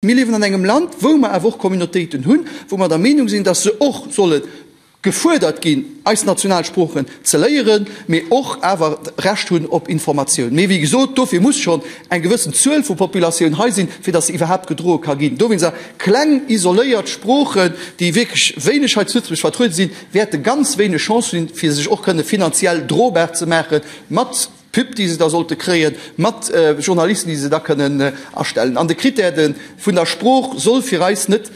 Mir liewen an engem Land, wou mer awer och Communautéiten hunn, wou mer der Meenung sinn, dass se och solle gefuerdert ginn, eis Nationalsproochen ze léieren, mee och awer Recht hunn op Informatioun. Mee wéi gesot, dofir muss schonn eng gewëssen Zuel vu Populatioun hei sinn, fir dass se iwwerhaapt gedroe ka ginn. Dowéinst, kleng isoléiert Sproochen, déi wierklech wéineg hei zu Lëtzebuerg vertruede sinn, wäerte ganz wéineg Chance hunn, fir sech och kënne finanziell drobar ze maache mat Pub, déi se da sollte kréien, mat Journalisten, déi se da kënnen astellen. An de Critère vun der Sprooch soll fir eis net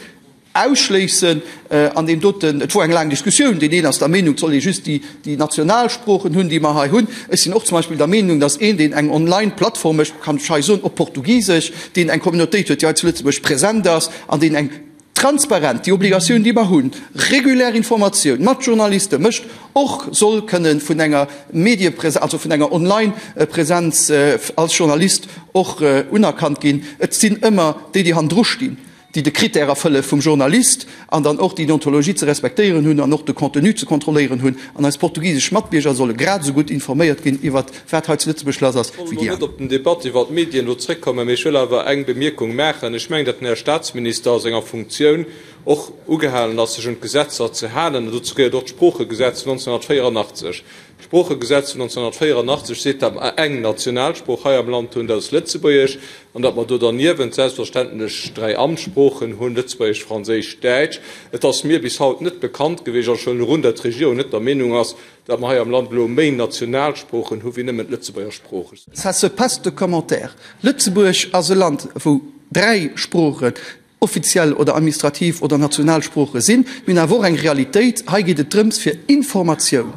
ausschléissen an deem doten. Et wor eng laang Diskussioun. Deen een ass der Meenung, et soll ee just déi national Sproochen hunn, déi mer hei hunn. Ech sinn och zum Beispill der Meenung, datt een, deen eng Online-Plattform mécht, kann ech hei soen, op Portugisesch, deen eng Communautéit huet, déi hei zu Lëtzebuerg present ass an deen eng Transparent, déi Obligatioun, déi mer hunn, regulär Informatioun mat Journaliste mécht, och soll kënne vun enger Mediepresenz, also vun enger Online-Presenz als Journalist och unerkannt ginn. Et sinn ëmmer déi, déi hannendru stinn, déi de Critère erfëlle vum Journalist an dann och déi Deontologie ze respektéieren hunn an och de Contenu ze kontrolléieren hunn. An eis portugisesch Matbierger solle grad esou gutt informéiert ginn iwwert wat hei zu Lëtzebuerg lass ass, wéi déi aner. Ech wëll elo net op den Debatt iwwert d'Medien do zréckkommen, mee ech wëll awer eng Bemierkung maachen. Ech mengen, datt den Här Statsminister a senger Funktioun och ugehalen ass, sech un d'Gesetzer ze halen, an dozou gehéiert och d'Sproochegesetz vun 1984. D'Sproochegesetz vun 1984 seet, datt mer eng Nationalsprooch hei am Land hunn, dat ass Lëtzebuergesch, an datt mer do derniewent selbstverständlech dräi Amtssproochen hunn, Lëtzebuergesch, Franséisch, Däitsch. Et ass mir bis haut net bekannt gewiescht, an ech huelen erun, datt d'Regierung net der Meenung ass, Datt mer hei am Land elo méi Nationalsproochen hu wéi nëmmen d'Lëtzebuerger Sprooch. Ça se passe de commentaire. Lëtzebuerg ass e Land, wou 3 Sproochen offiziell oder administrativ oder Nationalsprooche sinn. Mir hunn awer och eng Realitéit, Hei geet et drëms, fir Informatioun,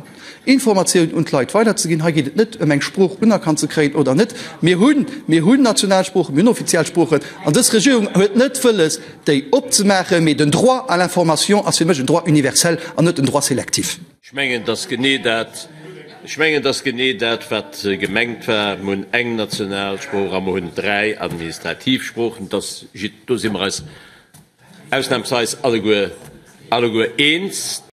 Informatioun un d'Leit weiderzeginn. Hei geet et net ëm eng Sprooch unerkannt ze kréien oder net. Mir hunn, mir hunn Nationalsproochen, mir hunn offiziell Sproochen an dës Regierung huet net wëlles, déi opzemaachen. Mee den Droit à l'information ass fir mech en Droit universel an net en Droit sélectif. Ech mengen, et ass genee dat, ech mengen, et ass genee dat, wat gemengt war. Mir hunn eng Nationalsprooch a mer hunn dräi administrativ Sproochen. Et ass, do si mer eis ausnahmsweis alleguer, alleguer eens.